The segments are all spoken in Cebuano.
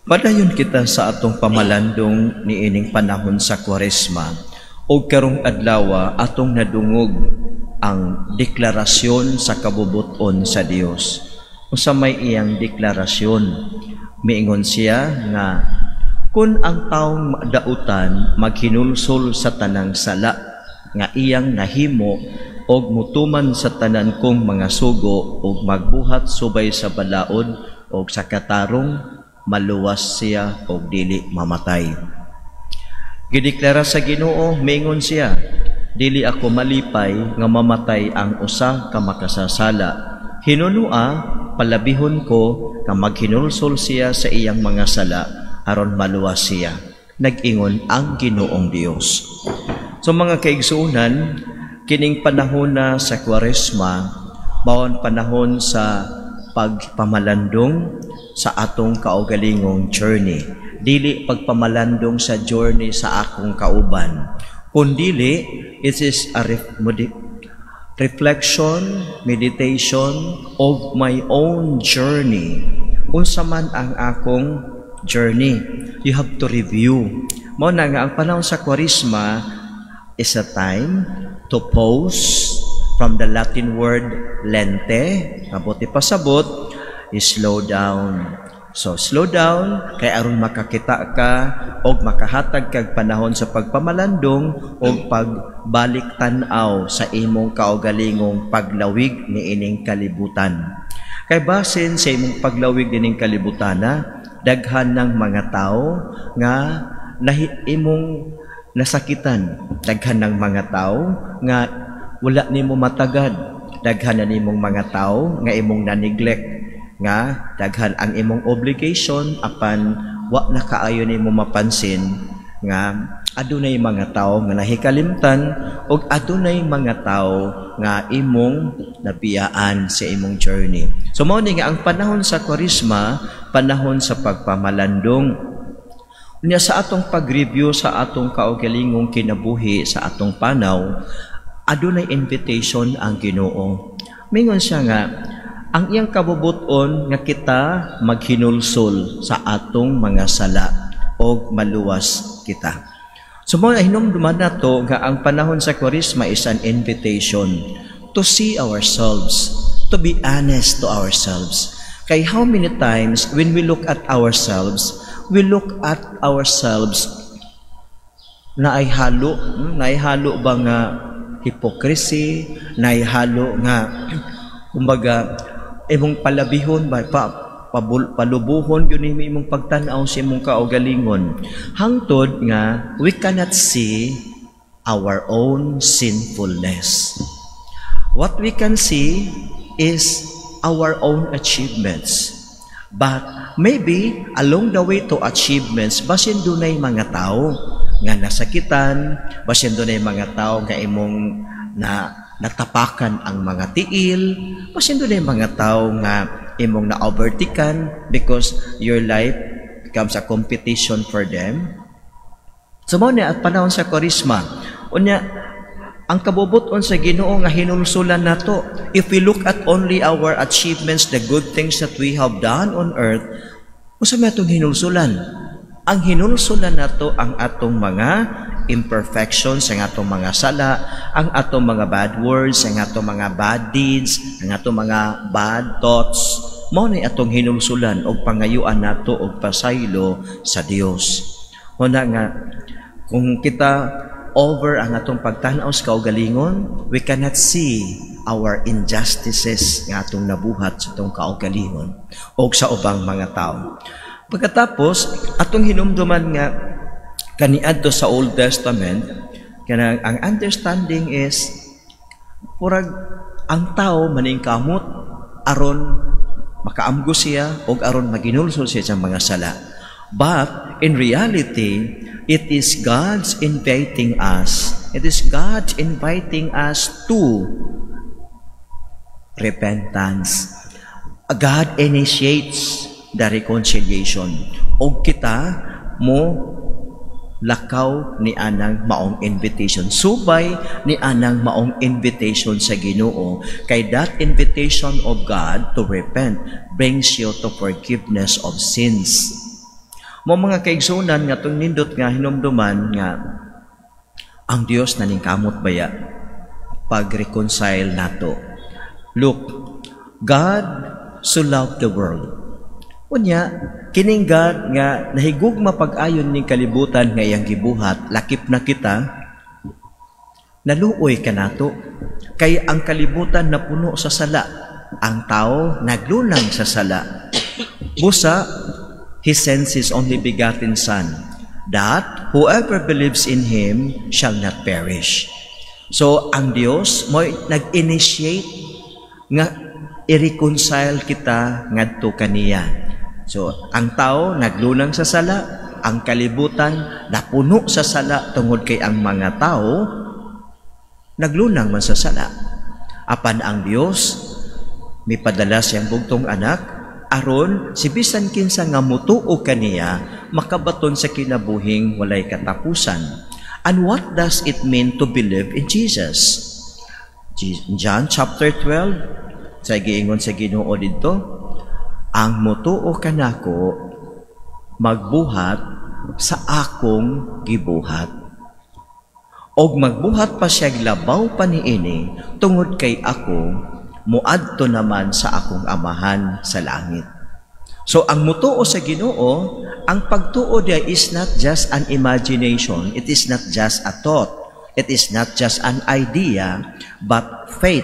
Padayon kita sa atong pamalandong niining panahon sa Kwaresma ug karong adlaw atong nadungog ang deklarasyon sa kabubuton sa Dios. Unsa may iyang deklarasyon? Miingon siya nga kung ang taong dautan maghinulsol sa tanang sala nga iyang nahimo og mutuman sa tanan kong mga sugo og magbuhat subay sa balaod og sa katarong, maluwas siya og dili mamatay. Gideklara sa Ginoo, mingon siya, "Dili ako malipay nga mamatay ang usa ka makasasala. Hinunua, palabihon ko nga maghinulsol siya sa iyang mga sala aron maluwas siya." Nag-ingon ang Ginoong Dios. So mga kaigsuonan, kining panahon na sa Kwaresma, mao ang panahon sa pagpamalandong sa atong kaugalingong journey. Dili pagpamalandong sa journey sa akong kauban, kundili it is a reflection, meditation of my own journey. Unsa man ang akong journey, you have to review. Mao na nga ang panahon sa Kwaresma is a time to pause, from the Latin word lente, kabuti pasabot, slow down. So slow down kay aron makakita ka og makahatag kag panahon sa pagpamalandong og pagbalik tan-aw sa imong kaugalingong paglawig niining kalibutan. Kay basin sa imong paglawig niining kalibutana, daghan ng mga tao nga nahi imong nasakitan, daghan ng mga tao nga wala nimo matagad, daghan na nimong mga tao nga imong na-neglect, nga daghan ang imong obligation apan wa na kaayo nimo mapansin nga adunay mga tao nga nahikalimtan ug adunay mga tao nga imong nabiyaan sa imong journey. So mao ni nga ang panahon sa Kwaresma, panahon sa pagpamalandong. Unya sa atong pag-review sa atong kaugalingong kinabuhi sa atong panaw, adunay invitation ang Ginoo. Mingon siya nga ang iyang kabubuton nga kita maghinulsol sa atong mga sala og maluwas kita. So mao hinumduman nato nga ang panahon sa Kwaresma is an invitation to see ourselves, to be honest to ourselves. Kay how many times when we look at ourselves, we look at ourselves naay halo ba nga hypocrisy, naay halo nga kumbaga imong palabihon ba pa pabul, palubuhon gyud nimo imong pagtan-aw sa imong kaugalingon hangtod nga we cannot see our own sinfulness. What we can see is our own achievements. But maybe along the way to achievements, basin dunay mga tao nga nasakitan, basin dunay mga tao nga imong na natapakan ang mga tiil, basin dunay mga tao nga imong na-overtaken because your life becomes a competition for them. So mao ni at panahon sa Kwaresma. Unya, ang kabubuton sa Ginoo nga hinulsulan nato. If we look at only our achievements, the good things that we have done on earth, unsa may atong hinulsulan? Ang hinulsulan nato ang atong mga imperfections, ang atong mga sala, ang atong mga bad words, ang atong mga bad deeds, ang atong mga bad thoughts. Mao ni atong hinulsulan og pangayuan nato og pasaylo sa Dios. Una nga kung kita over ang atong pagtan-aw sa kaugalingon, we cannot see our injustices nga atong nabuhat sa atong kaugalingon o sa ubang mga tao. Pagkatapos, atong hinumduman nga kaniadto sa Old Testament, kanang ang understanding is purag ang tao maningkamot aron makaamgo siya og aron maginulsol siya sa mga sala. But in reality, it is God's inviting us. It is God inviting us to repentance. God initiates the reconciliation. Og kita mo lakaw ni anang maong invitation. Subay ni anang maong invitation sa Ginoo, kay that invitation of God to repent brings you to forgiveness of sins. Mao, mga kaigsunan, nga atong nindot nga hinumduman nga ang Dios naningkamot baya pag-reconcile nato. Look, God so loved the world. Unya, kining God nga nahigugma pag-ayon ning kalibutan nga iyang gibuhat, lakip na kita, naluoy kanato. Kay ang kalibutan napuno sa sala. Ang tao naglunang sa sala. Busa, He sends His only begotten Son, that whoever believes in Him shall not perish. So, ang Dios mo nag-initiate nga i-reconcile kita ngadto kaniya. So, ang tao naglunang sa sala, ang kalibutan napuno sa sala tungod kay ang mga tao naglunang man sa sala. Apan ang Dios mipadala siyang bugtong anak aron si bisan kinsa nga mutuo kaniya makabaton sa kinabuhing walay katapusan. And what does it mean to believe in Jesus? John chapter 12, sa giingon sa Ginoo didto, "Ang mutuo kanako magbuhat sa akong gibuhat. Og magbuhat pa siya labaw pa niini tungod kay ako muadto naman sa akong Amahan sa langit." So ang mutuo sa Ginoo, ang pagtuo diya is not just an imagination, it is not just a thought, it is not just an idea, but faith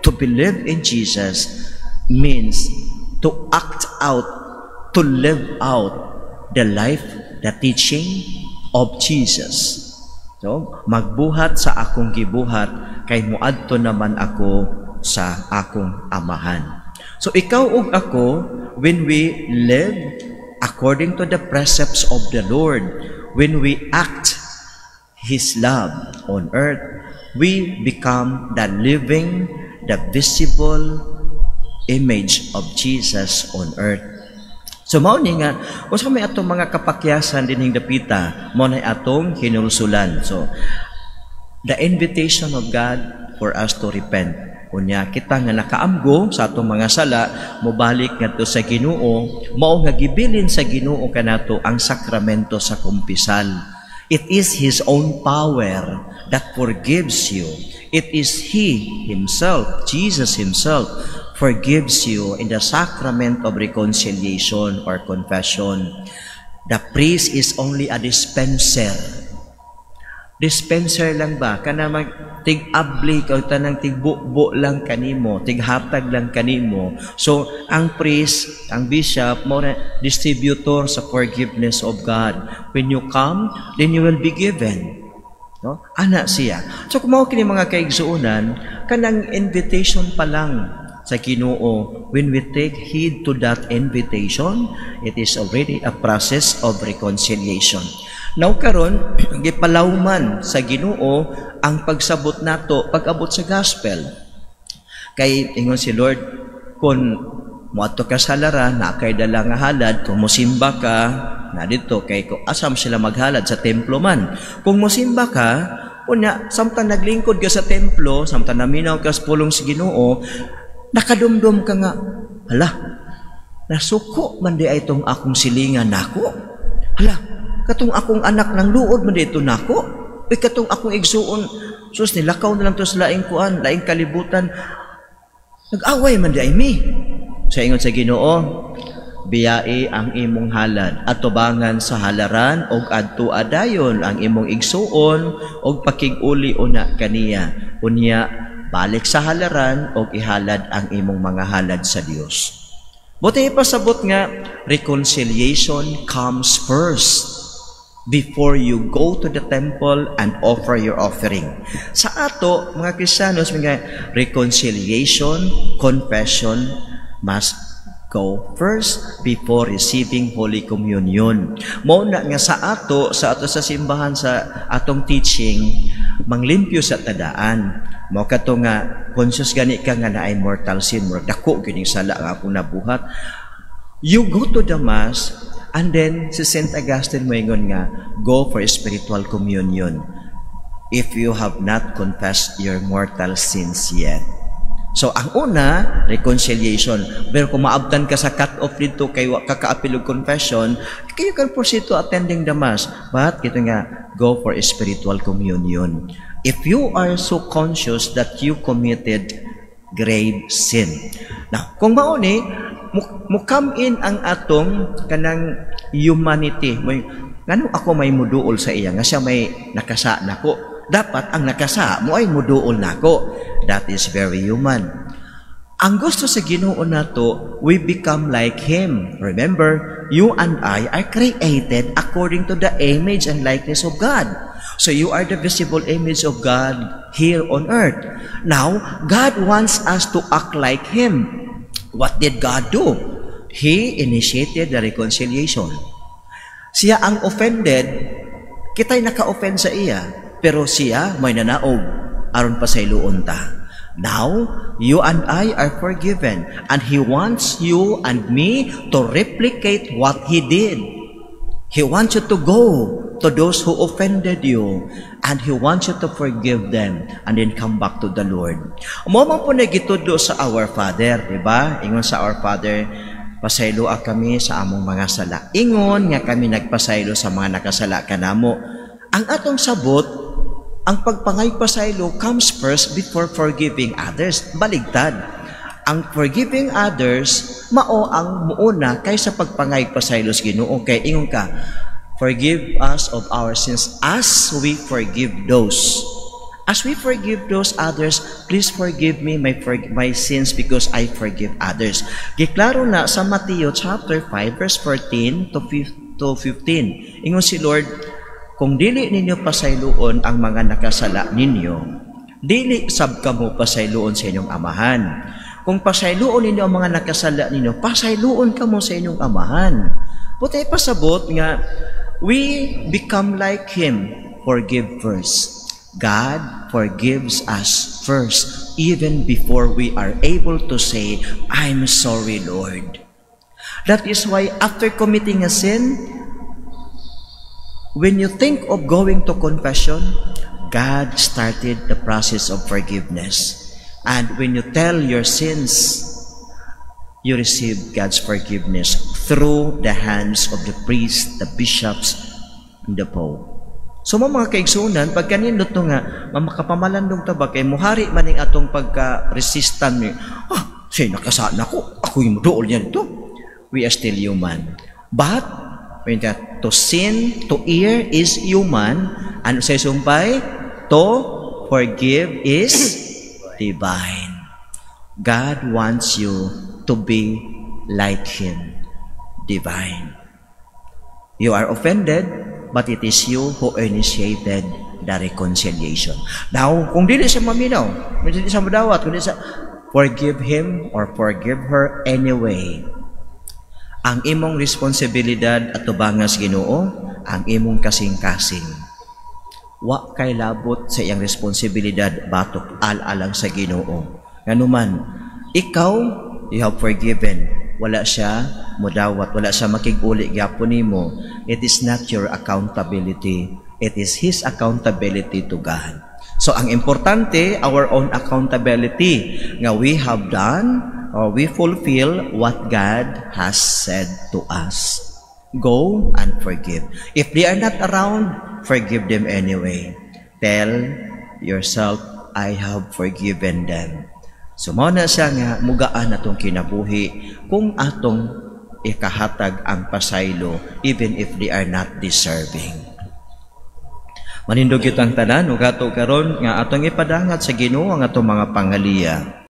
to believe in Jesus means to act out, to live out the life, the teaching of Jesus. So, magbuhat sa akong gibuhat kay muadto naman ako sa akong Amahan. So ikaw ug ako, when we live according to the precepts of the Lord, when we act His love on earth, we become the living, the visible image of Jesus on earth. So mao ni nga unsa may atong mga kapakyasan dinhing dapita, mao na atong hinulsulan. So the invitation of God for us to repent. Unya kita nga nakaamgo sa atong mga sala, mobalik ngadto sa Ginoo, mao nga gibilin sa Ginoo kanato ang sakramento sa kumpisal. It is His own power that forgives you. It is He Himself, Jesus Himself, forgives you in the sacrament of reconciliation or confession. The priest is only a dispenser. Dispenser lang ba? Kana mag tig-abli ka tanang tigbubo lang kanimo, tighatag lang kanimo. So ang priest, ang bishop, mao na distributor sa forgiveness of God. When you come, then you will be given. No? Ana siya. So kung mao kini, mga kaigsuonan, kanang invitation pa lang sa Ginoo, when we take heed to that invitation, it is already a process of reconciliation. Now karon, gipalawman sa Ginoo ang pagsabot nato pag-abot sa gospel. Kay ingon si Lord, kung moadto ka sa halaran, naa kay dala nga halad, kung mosimba ka, na dito kay kung asam sila maghalad sa templo man. Kung mosimba ka, unya samtang naglingkod ka sa templo, samtang naminaw ka sa pulong sa Ginoo, nakadumdum ka nga, "Hala, nasuko man diay itong akong silingan nako. Hala, katong akong anak nang luod man dito nako. Uy, katong akong igsuon, sus, nilakaw na lang to sa laing kuan, laing kalibutan. Nag-away man diay mi." Sa ingon sa Ginoo, "Biyai ang imong halad atubangan sa halaran og adto adayon ang imong igsuon og pakig-uli una kaniya. Unya balik sa halaran og ihalad ang imong mga halad sa Dios." Buti ipasabot nga reconciliation comes first before you go to the temple and offer your offering. Sa ato, mga Kristiyanos, mga reconciliation, confession must go first before receiving Holy Communion. Mao na nga sa ato sa simbahan, sa atong teaching, manglimpyo sa tadaan. Mao kato nga conscious gani ka nga naay mortal sin, murag dako gyud sala nga akong nabuhat. You go to the Mass and then si Saint Augustine moingon nga go for spiritual communion if you have not confessed your mortal sins yet. So ang una, reconciliation. Pero kung maabtan ka sa cut-off dito kay wa ka kaapil og confession, you can proceed to attending the Mass. But kita nga, go for a spiritual communion. If you are so conscious that you committed grave sin. Now, kung mao ni, mo come in ang atong kanang humanity. Mo ngano ako may muduol sa iya nga siya may nakasa nako? Dapat ang nakasa mo ay muduol nako. That is very human. Ang gusto sa Ginoo nato, we become like Him. Remember, you and I are created according to the image and likeness of God. So you are the visible image of God here on earth. Now, God wants us to act like Him. What did God do? He initiated the reconciliation. Siya ang offended, kita'y naka-offend sa iya, pero siya may nanaog aron pasayloon ta. Now, you and I are forgiven, and He wants you and me to replicate what He did. He wants you to go to those who offended you, and He wants you to forgive them, and then come back to the Lord. Mao man po na gitudlo sa Our Father, di ba? Ingon sa Our Father, "Pasayloa kami sa among mga sala. Ingon nga kami nagpasaylo sa mga nakasala kanamo." Ang atong sabot, ang pagpangay pasaylo comes first before forgiving others. Baligtad. Ang forgiving others, mao ang muuna kaysa pagpangay pasaylo sa Ginoo. Kay ingon ka, "Forgive us of our sins as we forgive those." As we forgive those others, please forgive me my sins because I forgive others. Giklaro na sa Mateo chapter 5 verse 14 to 15. Ingon si Lord, "Kung dili ninyo pasayloon ang mga nakasala ninyo, dili sab kamo pasayloon sa inyong Amahan. Kung pasayloon ninyo ang mga nakasala ninyo, pasayloon kamo sa inyong Amahan." Putay pasabot nga we become like Him, forgive first. God forgives us first, even before we are able to say, "I'm sorry, Lord." That is why after committing a sin, when you think of going to confession, God started the process of forgiveness. And when you tell your sins, you receive God's forgiveness through the hands of the priest, the bishops, and the Pope. So mo mga kaigsunan, pag kanindot to nga, makapamalandong ta ba kay muhari man ning atong pagka-resistant ni, "Ah, siya nakasala ko, ako yung muduol niya nito." We are still human. But, when that, to sin, to err is human, ano sa sumpay? To forgive is divine. God wants you to be like Him, divine. You are offended, but it is you who initiated the reconciliation. Now, kung dili siya maminaw, kung dili siya madawat, kung dili siya, forgive him or forgive her anyway. Ang imong responsibilidad at tubangas Ginoo, ang imong kasing-kasing. Wa kay labot sa iyang responsibilidad batok al-alang sa Ginoo. Nganuman, ikaw, you have forgiven. Wala siya mudawat, wala siya makig-uli gyapon nimo. It is not your accountability. It is his accountability to God. So ang importante, our own accountability nga we have done or we fulfill what God has said to us. Go and forgive. If they are not around, forgive them anyway. Tell yourself, "I have forgiven them." So mao na siya nga mugaan atong kinabuhi kung atong ikahatag ang pasaylo even if they are not deserving. Manindog kitang tanan ug ato karon nga atong ipadangat sa Ginoo ang atong mga pangaliya.